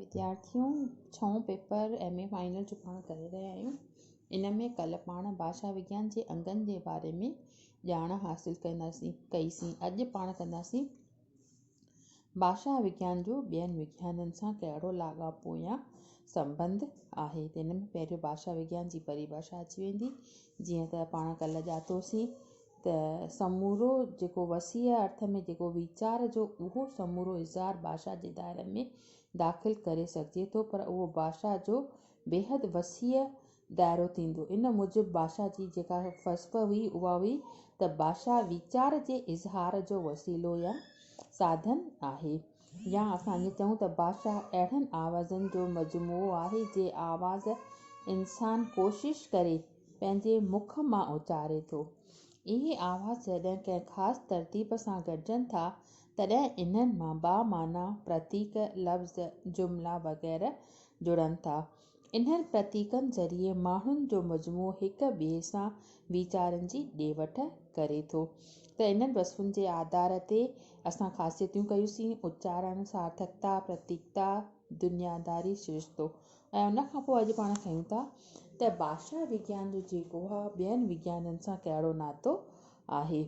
وديارٿيون ڇهون paper M A final جو پاڻ ڪري رهيا آهيون. ان ۾ ڪلهه پاڻ ڀاشا وگيان جي انگن جي باري ۾ ڄاڻ حاصل ڪنداسين ڪئيسين. اڄ پاڻ ڪنداسين ڀاشا وگيان جو ٻين وگيانن سان ڪهڙو لاڳاپو يا سنٻنڌ آهي. ته ان ۾ پهريون ڀاشا وگيان جي پريڀاشا اچي ويندي. جيئن ته پاڻ ڪلهه ڄاتوسين ته سمورو جيڪو وسيع ارٿ ۾ جيڪو ويچار جو اهو سمورو اظهار ڀاشا جي دائري ۾ داخل ڪري سگهجي ٿو پر اهو ڀاشا جو بيحد وسيع دائرو ٿيندو. ان موجب ڀاشا جي جيڪا فلسفه هئي اها هئي ته ڀاشا ويچار جي اظهار جو وسيلو يا ساڌن آهي يا اسان ائين چئون ته ڀاشا اهڙن آوازن جو مجموعو آهي جي آواز انسان ڪوشش ڪري پنهنجي مک مان اچاري ٿو. اهي آواز جڏهن ڪنهن خاص ترتيب سان گڏجن ٿا، تڏهن انهن مان بامعنيٰ پرتيڪ، لفظ، جملا وغيره جڙن ٿا. انهن پرتيڪن ذريعي ماڻهن جو مجموعو هڪ ٻئي سان ويچارن جي ڏي وٺ ڪري ٿو. ته انهن وصفن جي آڌار تي اسان خاصيتون ڪيوسين، اچارڻ، سارٿڪتا، پرتيڪتا، دنياداري، سرشتو. ۽ ان کان پوء اڄ پاڻ کيون ٿا ته ڀاشا وگيان جو جيڪو آهي ٻين وگيانن سان ڪهڙو ناتو آهي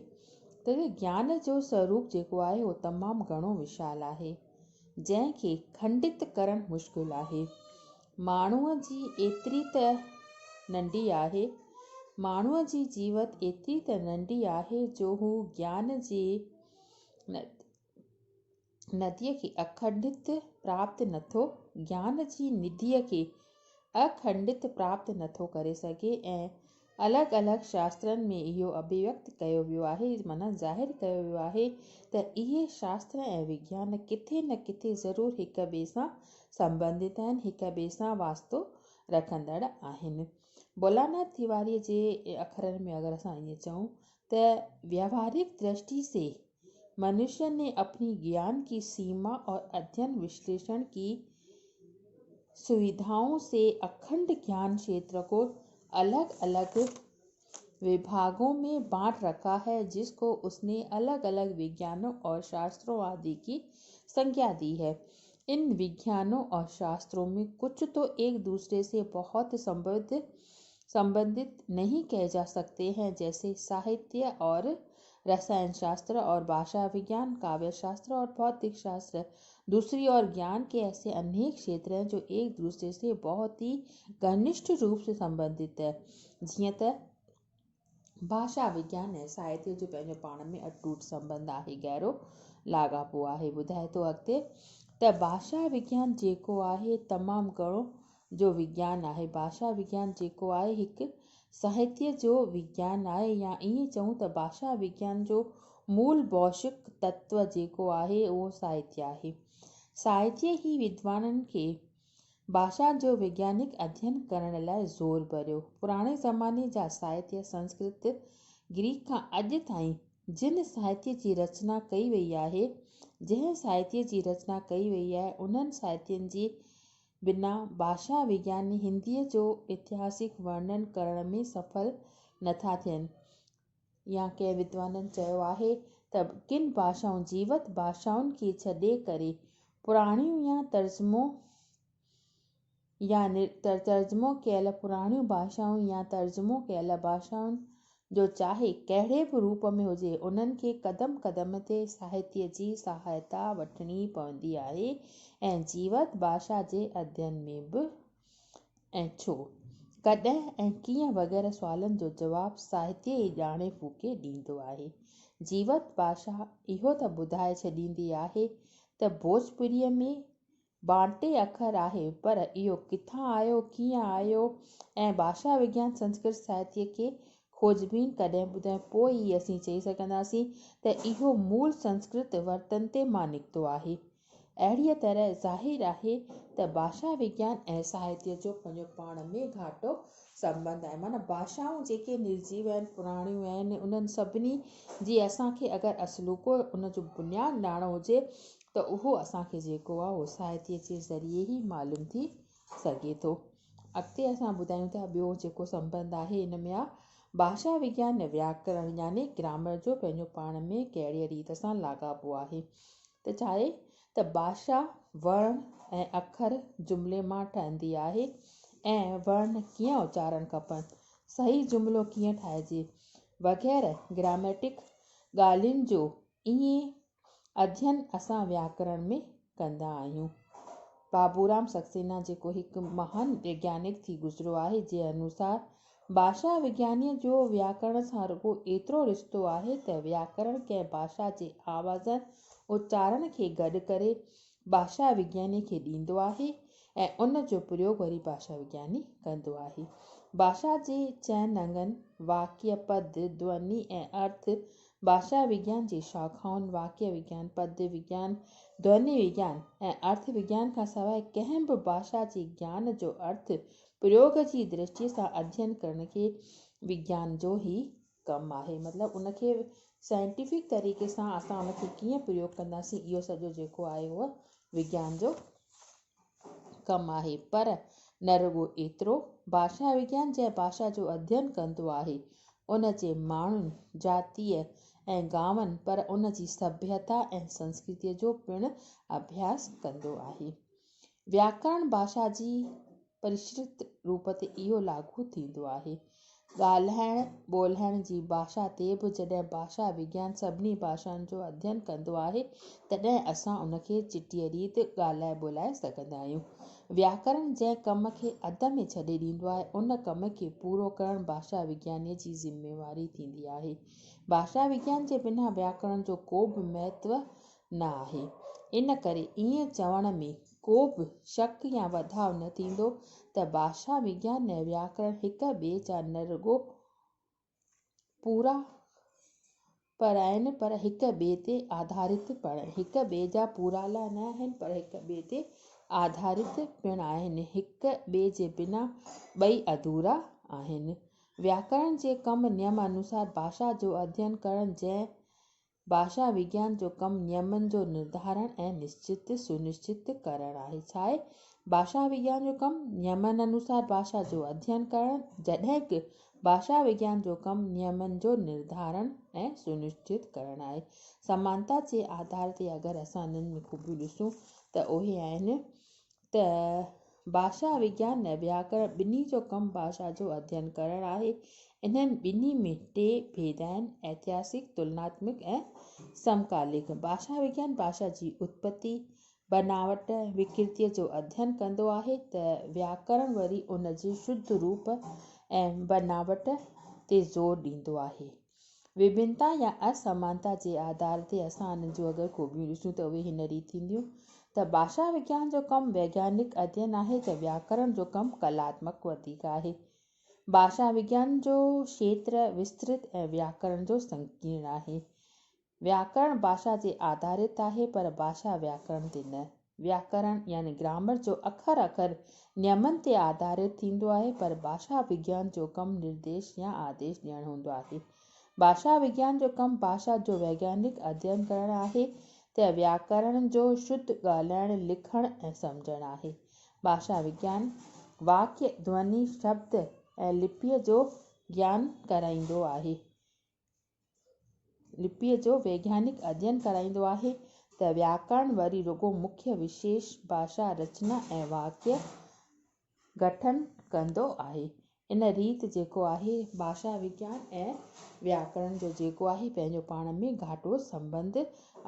ته گيان جو سوروپ جيڪو آهي اهو تمام گهڻو وشال آهي جنهن کي کنڊت ڪرڻ مشڪل آهي ماڻهوء جي ايتري ته ننڍي آهي ماڻهوء جي جيوت ايتري ته ننڍي آهي جو هو گيان جي نديء کي اکنڊت پراپت نٿو، گيان جي نڌيء کي اکنڊت پراپت نٿو ڪري سگهي ۽ الڳ الڳ شاسترن ۾ اهو اڀيويڪت ڪيو ويو آهي معنيٰ ظاهر ڪيو ويو آهي ته اهي شاستر ۽ وگيان ڪٿي نه ڪٿي ضرور هڪ ٻئي سان سنٻنڌت آهن، هڪ ٻئي سان واسطو رکندڙ آهن. بولاناٿ تيواريء جي اکرن ۾ اگر اسان ائين چئون ته ويوهارڪ درشٽي سي मनुष्य ने अपनी ज्ञान की सीमा और अध्ययन विश्लेषण की सुविधाओं से अखंड ज्ञान क्षेत्र को अलग-अलग विभागों में बांट रखा है जिसको उसने अलग-अलग विज्ञानों और शास्त्रों आदि की संज्ञा दी है। इन विज्ञानों और शास्त्रों में कुछ तो एक दूसरे से बहुत संबंधित नहीं कहे जा सकते हैं, जैसे साहित्य और रसायन शास्त्र और भाषा विज्ञान, काव्य शास्त्र और भौतिक शास्त्र। दूसरी ओर ज्ञान के ऐसे अनेक क्षेत्र हैं जो एक दूसरे से बहुत ही घनिष्ठ रूप से संबंधित है। जीअं त भाषा विज्ञान ऐं साहित्य जो पंहिंजो पाण में अटूट संबंध आहे, गहिरो لاڳاپو آهي. ٻڌائي ٿو اڳتي ته ڀاشا وگيان جيڪو آهي تمام گهڻو جو وگيان آهي. ڀاشا وگيان جيڪو آهي هڪ ساهتيه جو وگيان آهي يا ائين چئون ته ڀاشا وگيان جو مول ڀوشڪ تتو جيڪو آهي اهو ساهتيه آهي. ساهتيه ئي ودوانن کي ڀاشا جو وگيانڪ اڌين ڪرڻ لاء زور ڀريو. پراڻي زماني جا ساهتيه سنسڪرت، گريڪ کان اڄ تائين جن ساهتيه جي رچنا ڪئي وئي آهي، جنهن ساهتيه جي رچنا ڪئي وئي آهي، انهن ساهتين جي بنا ڀاشا وگياني هنديء جو اتهاسڪ ورڻن ڪرڻ ۾ سڦل نٿا ٿين. يا ڪنهن ودوانن چيو آهي ته ڪن ڀاشائون جيوت ڀاشائن کي ڇڏي ڪري پراڻيون يا ترجمو يا ترجمو ڪيل پراڻيون ڀاشائون يا ترجمو ڪيل ڀاشائن جو چاهي ڪهڙي به روپ ۾ هجي انهن کي قدم قدم تي ساهتيه جي سهائتا وٺڻي پوندي آهي ۽ جيوت ڀاشا جي اڌين ۾ به ۽ ڇو؟ ڪڏهن ۽ ڪيئن وغيره سوالن جو جواب ساهتيه ئي ڄاڻي ڦوڪي ڏيندو آهي. جيوت ڀاشا اهو ته ٻڌائي ڇڏيندي آهي ته ڀوڄپوريء ۾ ٻانٽي اکر آهي پر اهو ڪٿان آيو، ڪيئن آيو ۽ ڀاشا وگيان سنسڪرت ساهتيه کي کوجبين ڪڏهن ٻڌائي پوء ئي اسين چئي سگهنداسين ته اهو مول سنسڪرت ورتنتي مان نڪتو آهي. اهڙيء طرح ظاهر آهي ته ڀاشا وگيان ۽ ساهتيه جو پنهنجو پاڻ ۾ گهاٽو سنٻنڌ آهي. معنيٰ ڀاشائون جيڪي نرجيو آهن، پراڻيون آهن، انهن سڀني جي اسان کي اگر اصلوڪو ان جو بنياد ڄاڻڻو هجي ته اهو اسان کي جيڪو آهي اهو ساهتيه جي ذريعي ئي معلوم ٿي سگهي ٿو. اڳتي اسان ٻڌايون ٿا ٻيو جيڪو سنٻنڌ آهي ان ۾ آهي ڀاشا وگيان ۽ وياڪرڻ يعني گرامر جو پنهنجو پاڻ ۾ ڪهڙيء ريت سان لاڳاپو آهي. ته چاهي ته ڀاشا ورڻ ۽ اکر جملي مان ٺهندي آهي ۽ ورڻ ڪيئن اچارڻ کپن، صحيح جملو ڪيئن ٺاهجي وغيره گراميٽڪ ڳالهين جو ائين اڌين اسان وياڪرڻ ۾ ڪندا آهيون. بابورام سڪسينا جيڪو هڪ مهان ويگيانڪ ٿي گذريو آهي، جي انوسار ڀاشا وگيانيء جو وياڪرڻ سان رڳو ايترو رشتو آهي ته وياڪرڻ ڪنهن ڀاشا جي آوازن، اچارن کي گڏ ڪري ڀاشا وگيانيء کي ڏيندو آهي ۽ ان جو پريوگ وري ڀاشا وگياني ڪندو آهي. ڀاشا جي چئن انگن، واڪيه، پد، ڌوني ۽ ارٿ، ڀاشا وگيان جي شاخائن، واڪيه وگيان، پد وگيان، ڌوني وگيان ۽ ارٿ وگيان کان سواء ڪنهن به ڀاشا جي گيان جو ارٿ پريوگ جي درشٽيء سان اڌين ڪرڻ کي وگيان جو هي ڪم آهي. مطلب ان کي سائنٽيفڪ طريقي سان اسان ان کي ڪيئن پريوگ ڪنداسين اهو سڄو جيڪو آهي اهو وگيان جو ڪم آهي. پر نه رڳو ايترو، ڀاشا وگيان جنهن ڀاشا جو اڌين ڪندو آهي، ان جي ماڻهن، جاتيء ۽ گانون پر ان جي سڀيتا ۽ سنسڪرتيء جو پڻ اڀياس ڪندو آهي. وياڪرڻ ڀاشا جي پرشرت روپ تي اهو لاڳو ٿيندو آهي. ڳالهائڻ ٻولهائڻ جي ڀاشا تي به جڏهن ڀاشا وگيان سڀني ڀاشائن جو اڌين ڪندو آهي، تڏهن اسان ان کي چٽيء ريت ڳالهائي ٻولهائي سگهندا آهيون. وياڪرڻ جنهن ڪم کي اڌ ۾ ڇڏي ڏيندو آهي، ان ڪم کي پورو ڪرڻ ڀاشا وگيانيء جي ذميواري ٿيندي آهي. ڀاشا وگيان جي بنا وياڪرڻ جو ڪو به مهتو نه آهي. ان ڪري ائين چوڻ ۾ ڪو به شڪ يا وڌاء نه ٿيندو ته ڀاشا وگيان ۽ وياڪرڻ هڪ ٻئي جا نه رڳو پورا پر آهن پر هڪ ٻئي تي آڌارت پڻ هڪ ٻئي جا پورالا نه آهن پر هڪ ٻئي تي آڌارت پڻ آهن. هڪ ٻئي جي بنا ٻئي اڌورا آهن. وياڪرڻ جي ڪم نيم انوسار ڀاشا جو اڌين ڪرڻ جنهن ڀاشا وگيان جو ڪم نيمن جو نرڌارڻ ۽ نشچت، سنشچت، ڪرڻ آهي. ڇاهي ڀاشا وگيان جو ڪم نيمن انوسار ڀاشا جو اڌين ڪرڻ، جڏهن ڪه ڀاشا وگيان جو ڪم نيمن جو نرڌارڻ ۽ سنشچت ڪرڻ آهي. سمانتا جي آڌار تي اگر اسان انهن ۾ خوبيون ڏسون ته اهي آهن ته ڀاشا وگيان ۽ وياڪرڻ ٻنهي جو ڪم ڀاشا جو اڌين ڪرڻ آهي. انهن ٻنهي ۾ ٽي ڀيد آهن، ائتهاسڪ، تلناتمڪ ۽ سمڪالڪ. ڀاشا وگيان ڀاشا جي اتپتي، بناوٽ، وڪرتيء جو اڌين ڪندو آهي ته وياڪرڻ وري ان جي شڌ روپ ۽ بناوٽ تي زور ڏيندو آهي. وڀنتا يا اسمانتا جي آڌار تي اسان انهن جون اگر خوبيون ڏسون ته اهي هن ريت ٿينديون ته ڀاشا وگيان جو ڪم ويگيانڪ اڌين آهي ته وياڪرڻ جو ڪم ڪلاتمڪ وڌيڪ آهي. ڀاشا وگيان جو کيتر وسترت ۽ وياڪرڻ جو سنڪيرڻ آهي. وياڪرڻ ڀاشا جي آڌارت آهي پر ڀاشا وياڪرڻ تي نه. وياڪرڻ يعني گرامر جو اکر اکر نيمن تي آڌارت ٿيندو آهي پر ڀاشا وگيان جو ڪم نرديش يا آديش ڏيڻ هوندو آهي. ڀاشا وگيان جو ڪم ڀاشا جو ويگيانڪ اڌين ڪرڻ آهي ته وياڪرڻ جو شڌ ڳالهائڻ، لکڻ ۽ سمجهڻ آهي. ڀاشا وگيان واڪيه، ڌوني، شبد ۽ لپيء جو گيان ڪرائيندو آهي. لپيء جو ويگيانڪ اڌين ڪرائيندو آهي ته وياڪرڻ وري رڳو مکيه وشيش ڀاشا رچنا ۽ واڪيه گٺن ڪندو آهي. ان ريت جيڪو آهي ڀاشا وگيان ۽ وياڪرڻ جو جيڪو آهي پنهنجو پاڻ ۾ گهاٽو سنٻنڌ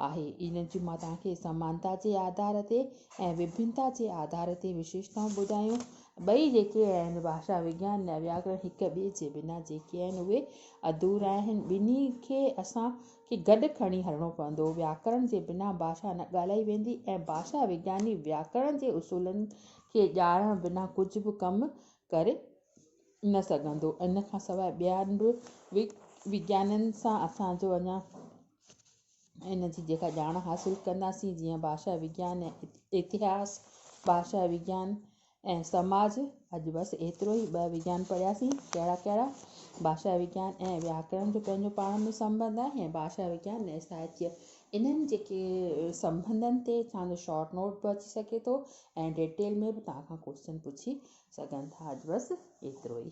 آهي. ان جون مان توهان کي سمانتا جي آڌار تي ۽ وڀنتا جي آڌار تي وشيشتائون ٻڌايون. ٻئي جيڪي آهن ڀاشا وگيان ۽ وياڪرڻ هڪ ٻئي جي بنا جيڪي آهن اهي اڌورا آهن. ٻنهي کي اسان کي گڏ کڻي هلڻو پوندو. وياڪرڻ جي بنا ڀاشا نه ڳالهائي ويندي ۽ ڀاشا وگياني وياڪرڻ جي اصولن کي ڄاڻڻ بنا ڪجهه به ڪم ڪري نه سگهندو. ان کان سواء ٻين به وگيانن سان اسان جو اڃا ان جي جيڪا ڄاڻ حاصل ڪنداسين جيئن ڀاشا وگيان ۽ اتهاس، ڀاشا وگيان ۽ سماج. اڄ بس ايترو ئي ٻه وگيان پڙهياسين ڪهڙا ڪهڙا ڀاشا وگيان ۽ وياڪرڻ جو پنهنجو پاڻ ۾ سنٻنڌ آهي ۽ ڀاشا وگيان ۽ ساهتيه انهن جيڪي سنٻنڌن تي توهان جو شارٽ نوٽ به اچي سگهي ٿو ۽ ڊيٽيل ۾ به توهان کان ڪوشچن پڇي سگهن ٿا اڄ بس ايترو ئي.